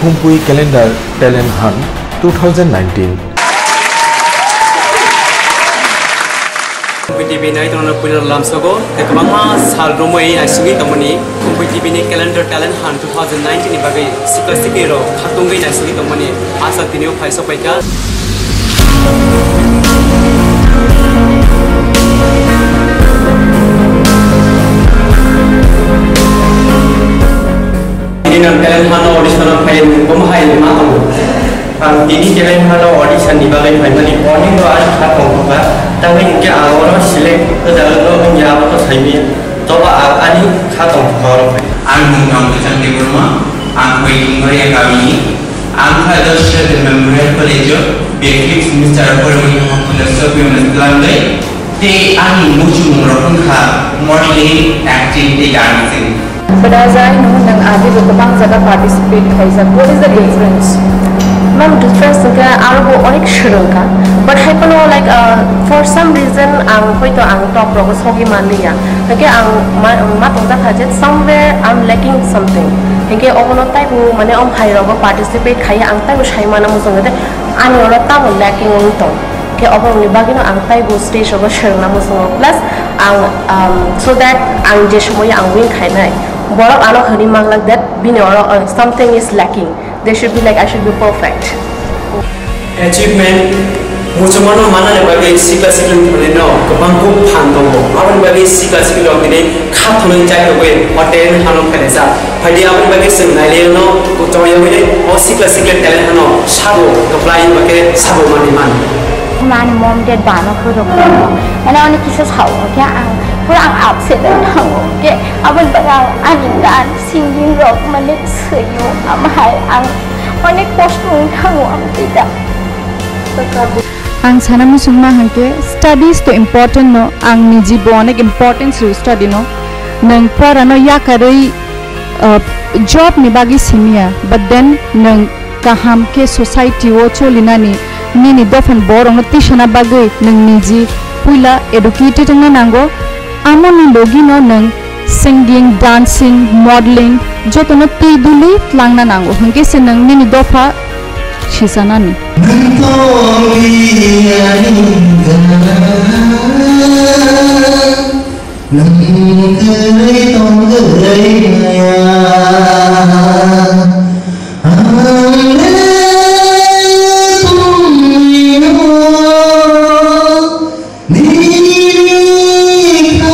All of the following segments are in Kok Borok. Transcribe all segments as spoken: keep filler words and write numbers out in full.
Khumpui Calendar Talent Hunt two thousand nineteen. Khumpui T V nai tongna puila lamsogo, tei kwbangma sal romwi naisingwi tongmani Khumpui T V ni Calendar Talent Hunt two thousand nineteen ni bagwi sikla sikli rok khatungwi naisingwi tongmani asa tini o phai sokphaikha. Tini nang talent hano audition o phai nung bomo hai ma tongo. Ang tini talent hano audition ni bagwi phaimani morning o ang kha tongkha. Tangwi hinkhe ang oro select wngya wngya abo to saimanya. Tobo ang ani kha tongkha oro phai. Ang mung Rangkachang Debbarma, ang Koitungbari gamini. Ang kha Joshua Memorial College o B A fifth semester o philosophy honours twlangwi. Tei ani muchungmungrok wngkha modeling, acting tei dancing. But as I know, nang agi bo kwbang jaga participate khaijak. What is the difference? Mam, difference hwnkhe aro bo onek swrwngkha. But hai phano, like, uh, for some reason ang hoito ang top rogo sogwi manliya. Hwnkhe ang ma, ma tongjakha je somewhere I'm lacking something. Hwnkhe obono taibo mane om hai rogo participate khaiya ang taibo sai mana muchungo de ani oro tamo lacking wng tong. Khe oborokni bagwino ang taibo stage rogo swrwngna muchungo. Plus ang, um, so that ang je somoio ang win khainai, borok ano hwnwi manglak that bini oro, uh, something is lacking. They should be like, I should be perfect. Achievement muchungmano manna bagwi sikla sikli thwngnaino kwbang kuk phan tongo. Aboni bagwi sikla sikli rok tini kha thwnwi chai rwgwi o talent hano phainai sa. Phaidi aboni bagwi chwng nailaiano chongyawi o sikla sikla talent hano sabo kwplai ba khe sabo manwi man. Ani mom dad bano khorok mane ani kisa sao khe ang pura ang upset oi thango khe aboni bagwi ang ani gan singing rok mane swiyo amhai ang onek kosto wng thango ang tida. Ang sana muchungma hwnkhe studies to important no, ang niji bo onek importance rw study no. Nwng pora no yakarwi, uh, job ni bagwi simiya, but then nwng kaham khe society o cholinani nini dophan borok no tisana bagwi nwng niji puila educated wngna nango. Amoni logi no nwng singing, dancing, modeling jotono twi duli tlangna nango, hwnkhe se nwng nini dopha sisanani. Nwng tongli ani gana, nwng kwrwi tongwi maya. Ang le tongwi no nini kha.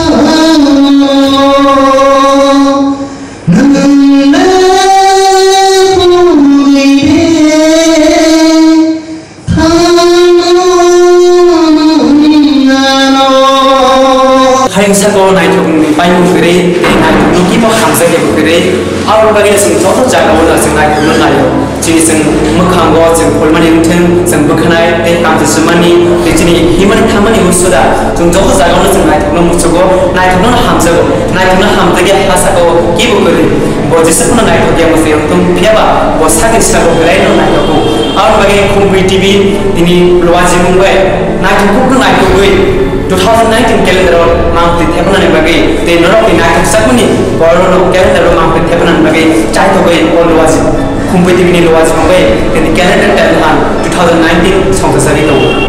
Hayung saka o naithokni baimung kwrwi tei naithokno kibo hamjakya bo kwrwi. Aboni bagwi chwng joto jagao no chwng naithokno naio. Chini chwng mwkhango chwng pholmani wngthwng, chwng bwkhanai tei kamchi swmani tei chini himani thamani usuda chwng joto jagao no chwng naithokno muchugo, naithokno hamjago, naithokno hamjakya ha saka o kibo kwrwi. Bo jesa phano naithokya mwsai wngthung, phiya ba bo sakni saka o belai no naithogo. Aboni bagwi Khumpui T V tini Luaji mung bai naithok kuk naithogwi two thousand nineteen calendar o mangpli thepnani bagwi tei norokni naithok sakmani borok no calendar o mangpli thepnani bagwi chaithogwi o Luaji Khumpui T V ni Luaji mung bai tini calendar talent hunt two thousand nineteen songchasari tongo.